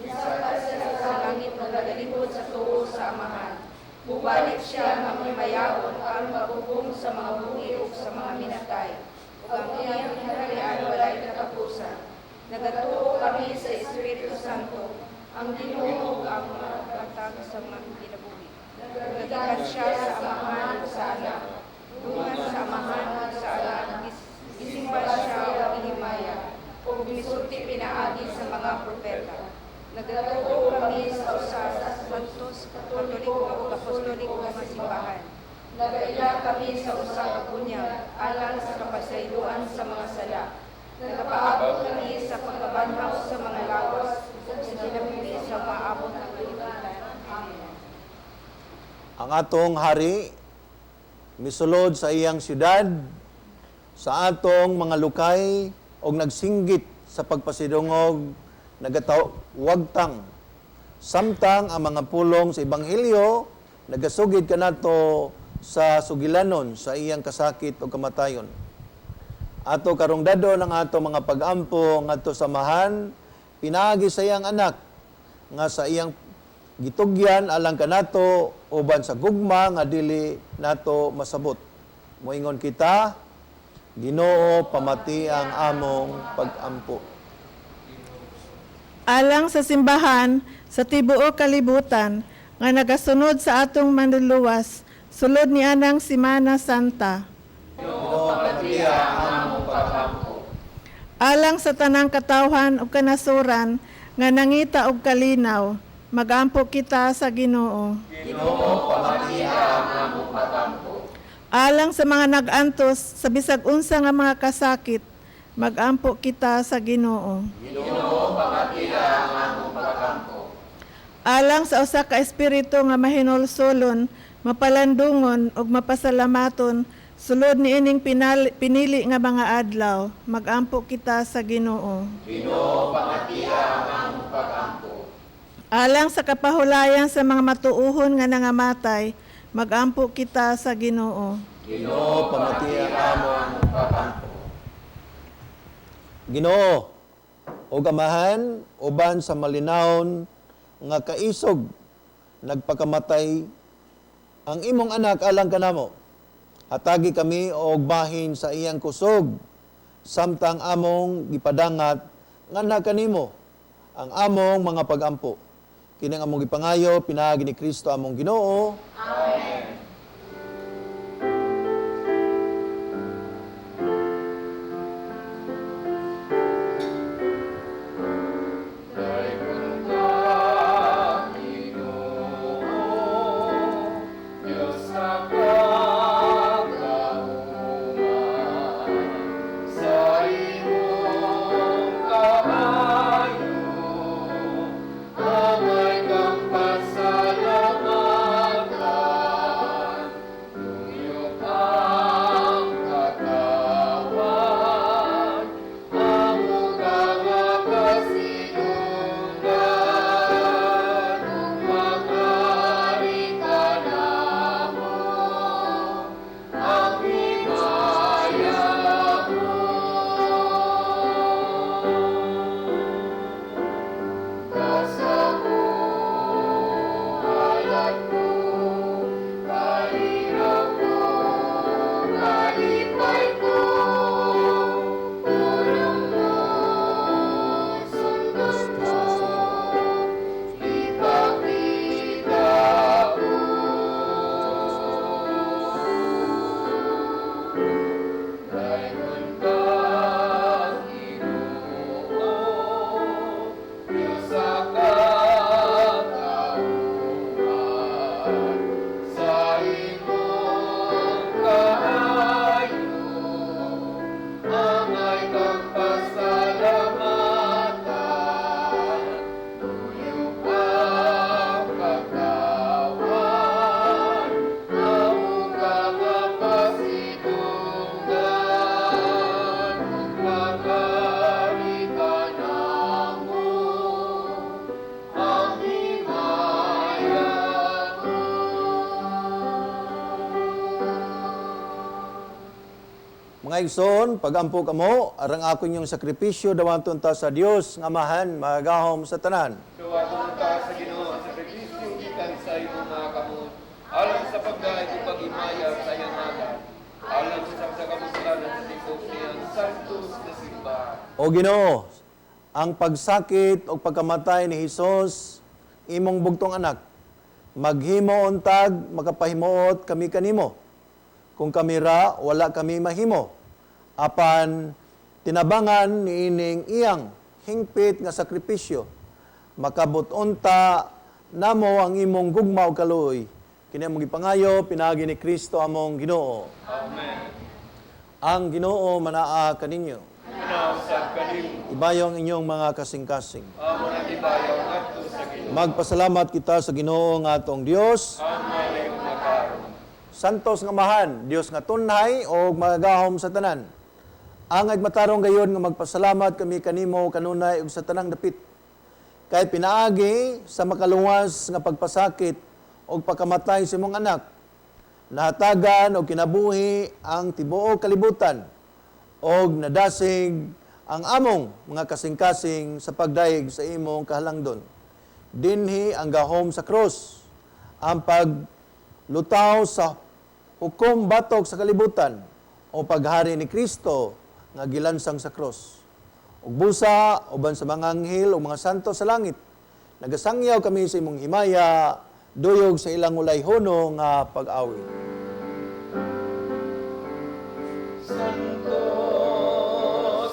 Sa langit ug nagalingkod sa tuo sa Amahan. Mubalik siya nga mahimayaon aron maghukom sa mga buhi ug sa mga minatay. Ug ang iyang gingharian walay katapusan. Nagatuo kami sa Espiritu Santo, ang Ginoo ug ang maghatag sa mga kinabuhi. Nagikan siya sa Amahan ug sa Anak. Dungan sa Amahan ug sa Anak, gisimba siya ug gihimaya, ug misulti pinaagi sa mga propeta. Nagatuo kami sa usa santos, katoliko ug apostoliko nga simbahan. Nagaila kami sa usa ka bunyag alang sa kapasayloan sa mga sala. Nagapaabot kami sa pagkabanhaw sa mga lawas ug sa kinabuhi sa maabot nga kalibutan. Amen. Ang atong hari misulod sa iyang syudad sa atong mga lukay og nagsinggit sa pagpasidungog nagatawagtang samtang ang mga pulong sa ebanghelyo nagasugid kanato sa sugilanon sa iyang kasakit o kamatayon. Ato karong dadon ang ato mga pag-ampo ngadto sa Amahan pinaagi sa iyang anak nga sa iyang gitugyan alang kanato uban sa gugma nga dili nato masabot. Moingon kita, Ginoo, pamati ang among pag-ampo. Alang sa simbahan sa tibuok kalibutan nga nagasunod sa atong Manluluwas, sulod ni anang Simana Santa. Ginoo, pamati ang among pag-ampo. Alang sa tanang katawhan ug kanasuran nga nangita og kalinaw, magampo kita sa Ginoo. Ginoo, pamati ang among pag-ampo. Alang sa mga nag-antos sa bisag unsa nga mga kasakit, magampo kita sa Ginoo. Ginoo, pamati ang among pag-ampo. Alang sa usa ka espiritu nga mahinulsolon, mapalandungon ug mapasalamaton, sulod niining pinili nga mga adlaw, magampo kita sa Ginoo. Ginoo, pamati ang among pag-ampo. Alang sa kapahulayan sa mga matuohon nga nangamatay, magampo kita sa Ginoo. Ginoo, pamati ang among pag-ampo. Ginoo, ug Amahan, uban sa malinawon nga kaisog nagpakamatay ang imong anak alang kanamo. Hatagi kami og bahin sa iyang kusog samtang among gipadangat nga kanimo ang among mga pagampo. Kini ang among gipangayo pinaagi ni Kristo among Ginoo. Amen. Dayon ka, Ginoo, Diyos sa kagauman, sa imong kaayo, angay kang pasalamatan, tuyok ang katawan, amo ka nga pasidunggan, ug maghari ka namo, ang himaya mo. Kasabuhalan ko, kalinaw ko, kalipay ko, pulong mo, sundon ko, ipakita ko. Dayon ka, Ginoo, Diyos sa katawhan, sa imong kaayo, angay kang pasalamatan, tuyok ang katawan, amo ka nga pasidunggan, ug maghari ka namo, ang himaya mo. Mga igsoon, pagampo kamo, arang ako inyong sakripisyo dawaton ta sa Dios nga Amahan, magahom sa tanan. Dawaton ta sa Ginoo ang sakripisyo gikan sa imong mga kamot, alang sa pagdayeg ug paghimaya sa iyang ngalan, alang sa kabuslan sa tibuok niyang santos na simbahan. O Ginoo, ang pagsakit o pagkamatay ni Hesus, imong bugtong anak, maghimo untag makapahimuot kami kanimo. Kung kami ra, wala kami mahimo. Apan tinabangan niining iyang hingpit nga sakripisyo, makabot unta namo ang imong gugma ug kaluoy. Kini among gipangayo pinaagi ni Kristo among Ginoo. Amen. Ang Ginoo manaa kaninyo. Nausab kanimo. Ibayo ang inyong mga kasing-kasing. Amo nang ibayaw ngadto sa Ginoo. Magpasalamat kita sa Ginoo nga atong Dios. Ang malayong matarong. Santos nga Amahan, Dios nga tunhay og magagahom sa tanan. Angay matarong gayon nga magpasalamat kami kanimo kanunay ug sa tanang dapit. Kay pinaagi sa makaluwas nga pagpasakit og pagkamatay sa imong anak, nahatagan og kinabuhi ang tibuok kalibutan og nadasig ang among mga kasing-kasing sa pagdayeg sa imong kahalangdon. Dinhi ang gahom sa krus, ang paglutaw sa hukom batok sa kalibutan o paghari ni Kristo nga gilansang sa krus. Ug busa uban sa mga anghel ug mga santo sa langit, nagasangyaw kami sa imong himaya, duyog sa ilang ulay huno nga pag-awit. Santo,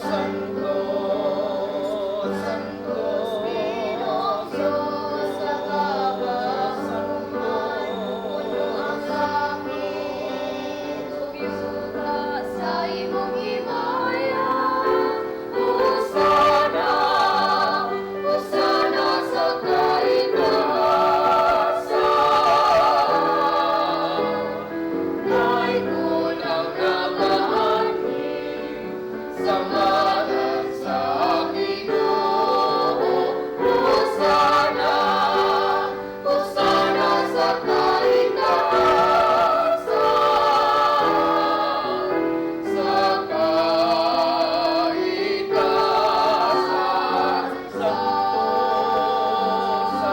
Santo, Santo, Diyos sa kabasuhan, puno ang langit ug yuta sa imong himaya. Hosana, Hosana sa kaitaasan. Dayon ang nagaanhi sa ngalan sa Ginoo. Hosana, Hosana sa kaitaasan. Sa kaitaasan, Santo, Santo.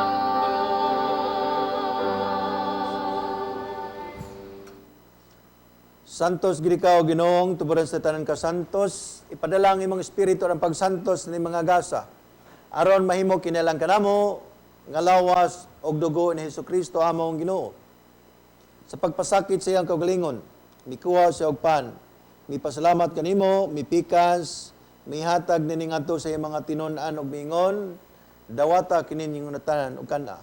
Santos gid ikaw Ginoong tuburan sa tanan ka santos, ipadala ang imong espiritu ang pagsantos ni mga gasa. Aron mahimo kinalang kanamo nga lawas og dugo ni Hesukristo among Ginoo. Sa pagpasakit sa iyang kaugalingon, mikuha siya og pan, mipasalamat kanimo, mipikas, mihatag nining adto sa iyang mga tinun-an og miingon, dawata kini ninyong tanan og kan-a.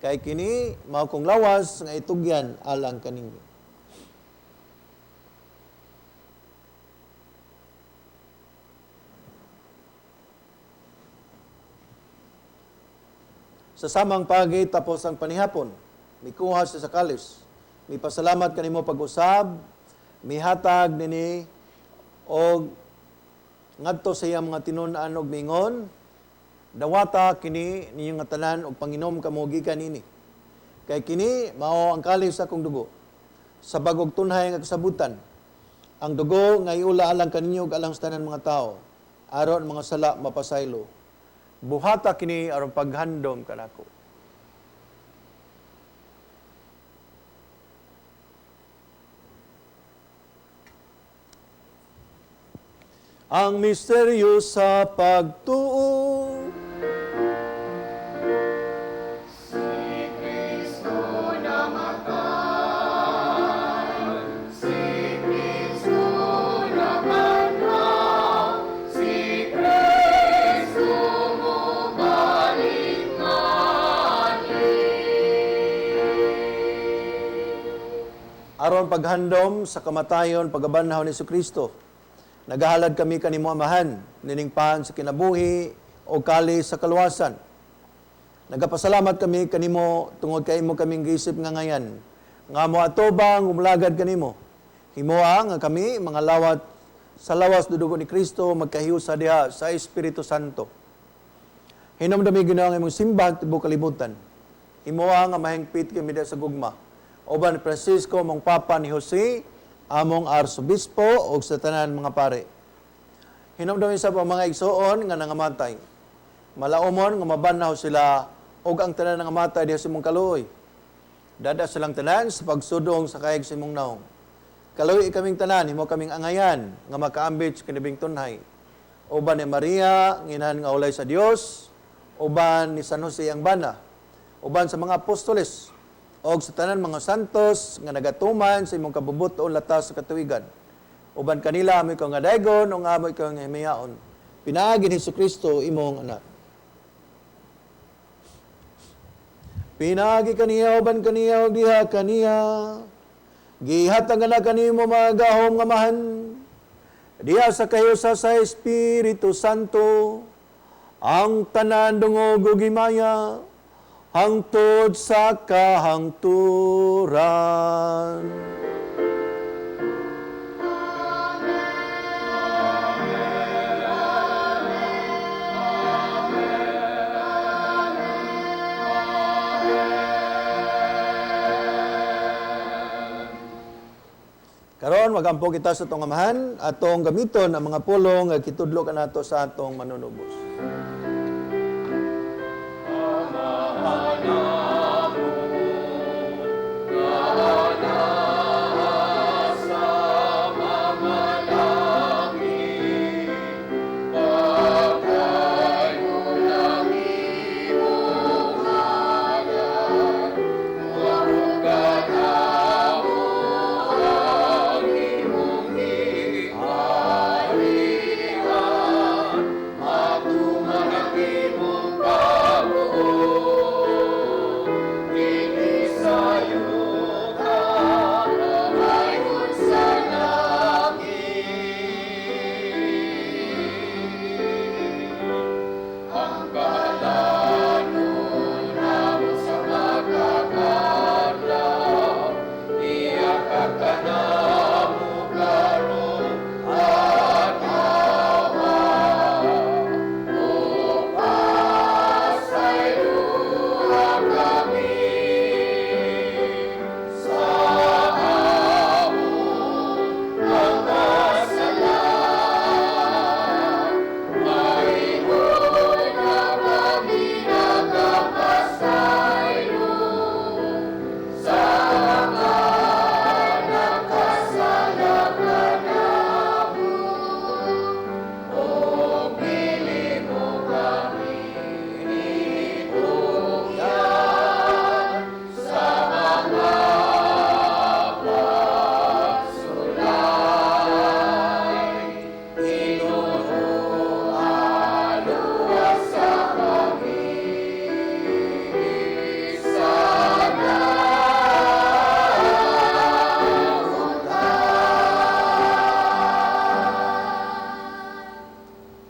Kay kini mao kong lawas nga itugyan alang kaninyo. Sa samang pagi tapos ang panihapon, mikuha siya sa kalis. Mipasalamat kanimo pag-usab, mihatag nini og ngadto sa iyang mga tinun-an og mingon, dawata kini ninyong nga tanan og panginom kamo gikan nini. Kay kini mao ang kalis sa akong dugo. Sa bagong tunhay nga kasabutan, ang dugo nga iula alang kaninyo ug alang sa tanan mga tao, aron mga sala mapasaylo. Buhata kini aron paghandom kanako. Ang misteryo sa pagtuo. Si Kristo namatay, si Kristo nabanhaw, si Kristo mobalik mali. Aron paghandom sa kamatayon pagabanhaw ni Kristo, nagahalad kami kanimo Amahan, nining pan sa kinabuhi o kali sa kaluwasan. Nagapasalamat kami kanimo tungod kay imo kaming giisip nga ngayan, nga moatubang umlagad kanimo. Himoa nga kami mga lawat sa lawas dudugo ni Kristo magkahiusa diha sa Espiritu Santo. Hinumdumi Ginoo ang imong simbahan tibuok kalibutan. Himoa nga mahingpit kami diha sa gugma. Uban ni Francisco mong Papa ni Jose, among arsobispo ug sa tanan mga pare. Hinumdumi sa mga igsoon nga nangamatay. Malaumon nga mabanhaw sila ug ang tanan nangamatay diha sa imong kaluoy. Dada silang tanan sa pagsudong sa kayag sa imong naong. Kaluoy kaming tanan, himo kaming angayan nga makaambit sa kinabing tunhay. Uban ni Maria, nginahan nga ulay sa Dios, uban ni San Jose ang bana, uban sa mga apostoles, og sa tanan mga santos nga nagatuman sa imong kabubuton latas sa katuwigan. Uban kanila amo ikaw nga daygon ug amo ikaw nga himayaon. Pinaagi ni Hesukristo imong anak. Pinaagi kaniya uban kaniya ug diha kaniya. Gihatag na kanimo mga gahom nga amahan. Diha sa kahiusa sa Espiritu Santo, ang tanan dungog ug himaya, hangtod sa kahangturan. Karon magampo kita sa atong Amahan, atong gamiton ang mga pulong nga kitudlo kanato sa atong manunubos.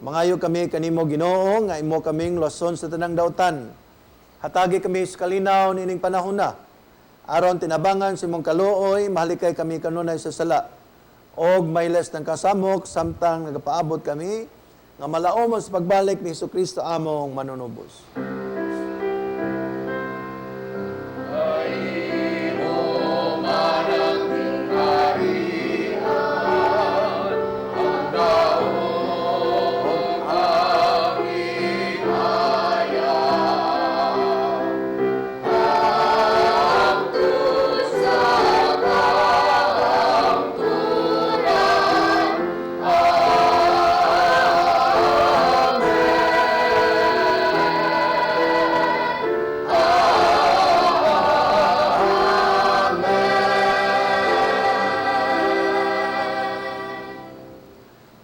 Mangayo kami kanimo Ginoo nga imo kaming luwason sa tanang dautan. Hatagi kami sa kalinaw niining panahon na. Aron tinabangan sa imong kaluoy, mahalikay kami kanunay sa sala. Og mailes ng kasamok samtang nagapaabot kami nga malaomon sa pagbalik ni Hesukristo among manunubos.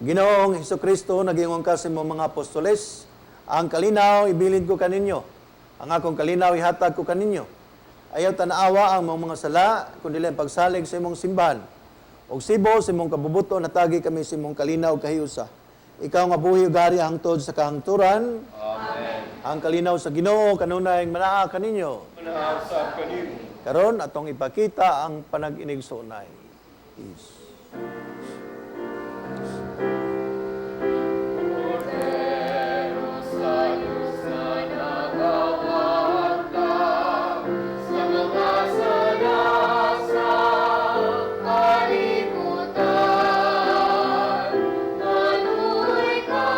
Ginoong Hesukristo, nagingon ka sa imong mga apostoles, ang kalinaw ibilin ko kaninyo, ang akong kalinaw ihatag ko kaninyo. Ayaw tanaawa ang mga sala, kundi lang pagsalig sa imong simbahan. Og sibo sa imong kabubuto, natagi kami sa imong kalinaw kahiusa. Ikaw nga buhi ug hari hangtod sa kahangturan. Amen. Ang kalinaw sa Ginoo kanunay manaa kaninyo. Manaa usab kanimo. Karon atong ipakita ang panag-inigsoonay. Peace. Maluoy ka.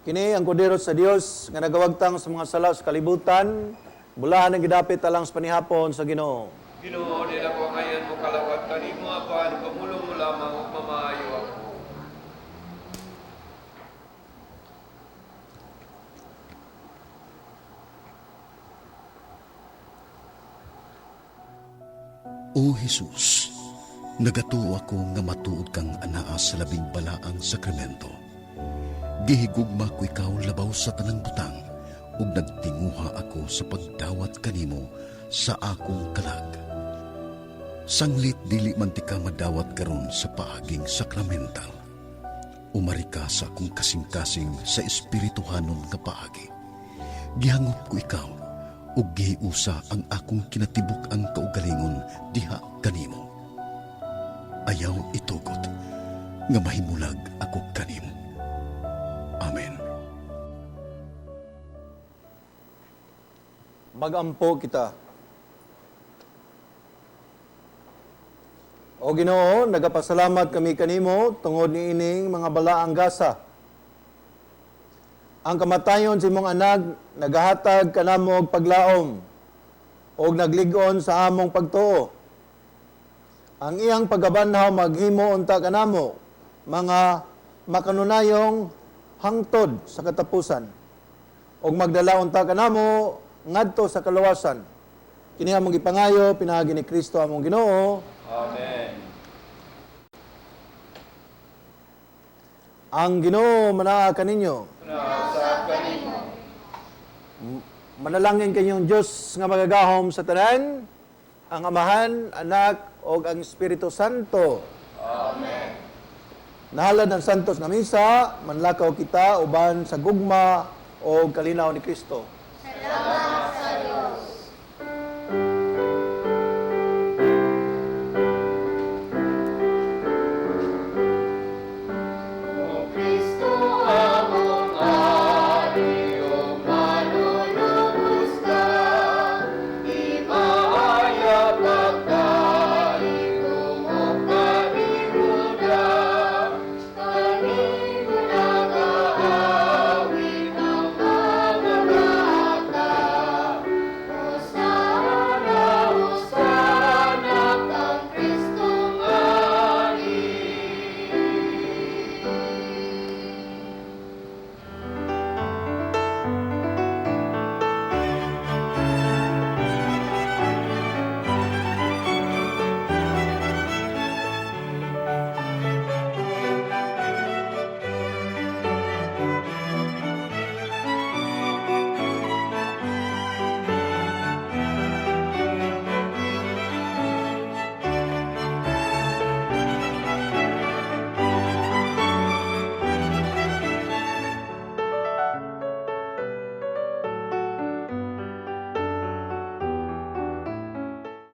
Kini ang kordero sa Dios nga nagawagtang sa mga sala sa kalibutan, bulahan ang gidapit alang sa panihapon sa Ginoo. Ginoo, dili ako angayan mo kalawat kanimo apan pamulong mo lamang ug mamaayo ako. O Jesus, nagatuo ako nga matuod kang anaa sa labing balaang sakramento. Gihigugma ko ikaw labaw sa tanang butang ug nagtinguha ako sa pagdawat kanimo sa akong kalag. Sanglit dili man tika madawat karon sa paaging sakramental. Umari ka sa akong kasing-kasing sa espirituhanon nga paagi. Gihangop ko ikaw ug gihiusa ang akong kinatibuk-ang kaugalingon diha kanimo. Ayaw itugot nga mahimulag ako kanimo. Amen. Magampo kita. O Ginoo, nagapasalamat kami kanimo tungod niining mga balaang gasa. Ang kamatayon sa imong anak nagahatag kanamo og paglaom og naglig-on sa among pagtuo. Ang iyang pagkabanhaw maghimo unta kanamo mga makanunayong hangtod sa katapusan og magdala unta kanamo ngadto sa kaluwasan. Kini among gipangayo pinaagi ni Kristo among Ginoo. Amen. Ang Ginoo manaa kaninyo. Sa kanimo. Manalangin kanyong Dios nga magagahom sa tanan, ang Amahan, Anak ug ang Espiritu Santo. Amen. Nahalad ng Santos nga misa, manlakaw kita uban sa gugma o kalinaw ni Kristo.